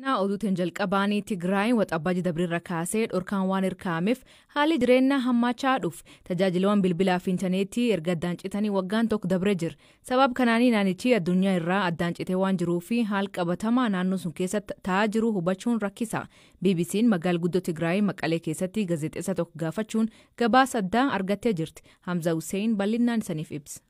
Oduutiin jalqabaanii Tigraay waxabajji dabrirra kaasee dhorkaan waan hirkaameef haalli jireenyaa hammaachaa dhuuf tajaajilawwan bilbilaa fi intarneetii erga addaan citanii waggaan tokko dabre jira. Sabab kanaanii naannichi addunyaa irraa addaan citee waan jiruu fi haal qabatamaa naannoo sun keessatti ta'aa jiru hubachuun rakkisa. BBC'n magaala guddoo Tigraay Maqalee keessatti gaazexeessa tokko gaafachuun gabaasa addaa argattee jirti. Hamza Hussein bal'inaan isaniif ibsa.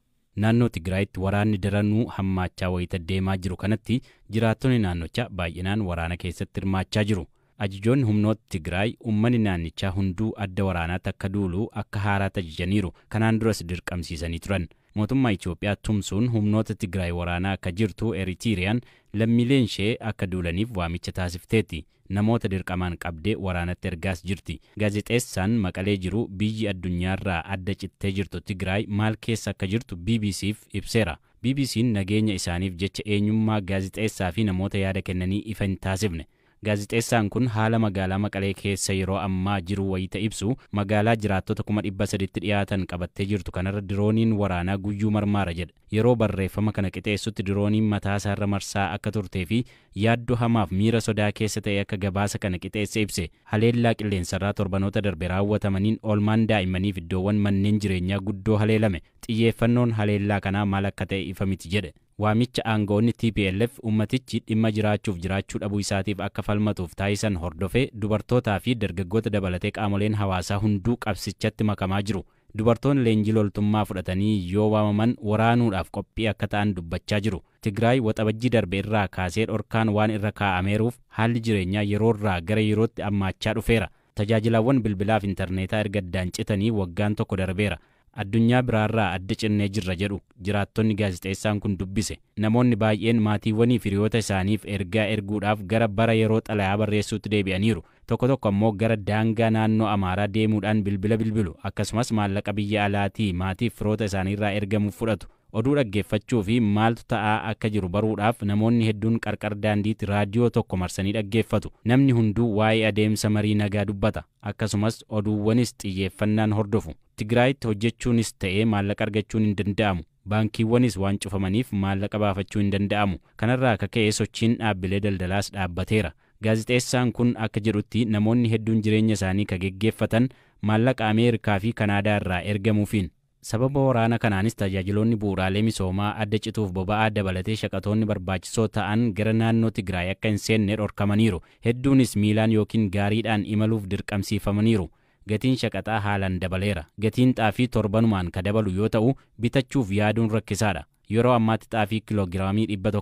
Naannoo Tigraayitti waraanni daranuu hammaachaa wayita deemaa jiru kanatti jiraattonni naannichaa baay'inaan waraana keessatti hirmaachaa jiru. Ajajoonni humnoota Tigraay uummanni naannichaa hunduu adda waraanaatti akka duulu akka haaraatti ajajaniiru. Kanaan duras dirqamsiisanii turan. Mootummaa Itoophiyaa tumsuun humnoota Tigraay waraanaa akka jirtu Eritiriyaan lammiileen ishee akka duulaniif waamicha taasifteetti. Namoota dirqamaan qabdee waraanatti ergaas jirti. Gaazexeessaan Maqalee jiru biyyi addunyaarraa adda cittee jirtu Tigraay maal keessa akka jirtu BBC'f ibseera. BBC'n nageenya isaaniif jecha eenyummaa gaazexeessaa fi namoota yaada kennanii ifa hin taasifne. Gaazexeessaan kun haala magaalaa Maqalee keessa yeroo ammaa jiru wayita ibsu magaalaa jiraattota 300,000tti dhiyaatan qabattee jirtu kanarra dirooniin waraanaa guyyuu marmaara jedha. Yeroo barreeffama kana qixeessutti dirooniin mataasaarra marsaa akka turtee fi yaaddoo hamaaf miira sodaa keessa ta'e akka gabaasa kana qixeesse ibse. Haleellaa qilleensarraa torbanoota darbe raawwatamaniin oolmaan daa'immaniif iddoowwan manneen jireenyaa guddoo haleelame. Xiyyeeffannoon haleellaa kanaa maal akka ta'e ifa miti jedhe. Waamicha aangawoonni TPLF ummatichi dhimma jiraachuuf jiraachuu dhabuu isaatiif akka falmatuuf taasisan hordofee dubartootaa fi dargaggoota dabalatee qaamoleen hawaasaa hunduu qabsichatti makamaa jiru. Dubartoonni leenjii loltummaa fudhatanii yoo waamaman waraanuudhaaf qophii akka ta'an dubbachaa jiru. Tigraay waxabajjii darbe irraa kaasee dhorkaan waan irra kaa'ameeruuf haalli jireenyaa yeroorraa gara yerootti hammaachaa dhufeera. Tajaajilawwan bilbilaaf intarneetaa erga addaan citanii waggaan tokko darbeera. Addunyaa biraarraa adda cinnee jirra jedhu jiraattonni gaazexeessaan kun dubbise. Namoonni baay'een maatiiwwanii fi hiriyoota isaaniif ergaa erguudhaaf gara bara yeroo xalayaa barreessuutti deebi'aniiru. Tokko tokko ammoo gara daangaa naannoo Amaaraa deemuudhaan bilbila bilbilu. Akkasumas maallaqa biyya alaatii maatiif firoota isaaniirraa ergamuuf fudhatu. Oduu dhaggeeffachuu fi maaltu ta'aa akka jiru baruudhaaf namoonni hedduun qarqara daandiitti raadiyoo tokko marsanii dhaggeeffatu. Namni hunduu waa'ee adeemsa marii nagaa dubbata. Akkasumas oduuwwanis xiyyeeffannaan hordofu. Tigraayitti hojjechuunis ta'ee maallaqa argachuun hin danda'amu. Baankiiwwanis waan cufamaniif maallaqa baafachuu hin danda'amu. Kanarraa akka ka'e sochiin dhaabbilee daldalaas dhaabbateera. Gaazexeessaan kun akka jedhutti namoonni hedduun jireenya isaanii ka geggeeffatan maallaqa Ameerikaa fi Kanaadaa irraa ergamuufiin. Sababa waraana kanaanis tajaajiloonni bu'uuraalee misoomaa adda cituuf boba'aa dabalatee shaqatoonni barbaachisoo ta'an gara naannoo Tigraay akka hin seenne dhorkamaniiru. Hedduunis miilaan yookiin gaariidhaan imaluuf dirqamsiifamaniiru. Gatiin shaqaxaa haalaan dabaleera. Gatiin xaafii torbanumaan ka dabalu yoo ta'u bitachuuf yaaduun rakkisaadha. Yeroo ammaatti xaafii kiloogiraamii 100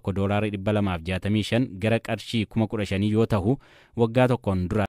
$265 gara qarshii 15,000 yoo ta'u waggaa tokkoon dura